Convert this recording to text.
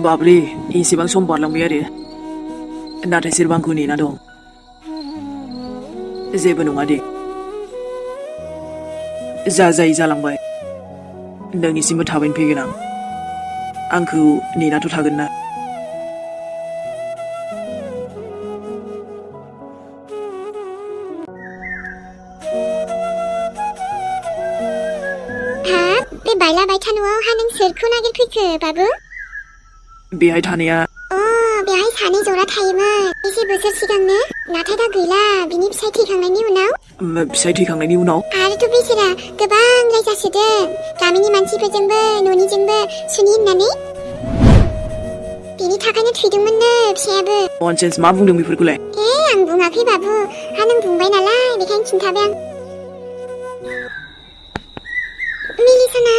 बाबरे एसेबां सम बारलांबाय आरो नाथाय सोरबा आंखौ नेना दं जेबो नङा दे जा जायो जालांबाय नोंनिसिमबो थाबैनो फैगोन आं आंखौ नेनाथ' थागोन ना बे बायला बायथा न'आवहा नों सोरखौ नागिरफैखो बाबु बेहाय थानाया बेहाय सानै जरा थायोमोन एसे बोसोर सिगांनो नाथाय दा गैला बिनि फिसाय थैखांनायनि उनाव फिसाय थैखांनायनि उनाव आरोथ' बिसोरा गोबां रायजा सोदों गामिनि मानसिफोरजोंबो न'निजोंबो सुनि होननानै बिनि थाखायनो थैदोंमोननो फिसायाबो ननसेन्स मा बुंदों बेफोरखौलाय आं बुङाखै बाबु नों बुंबाय नालाय बेखायनो खिन्थाबाय आं मिलिसना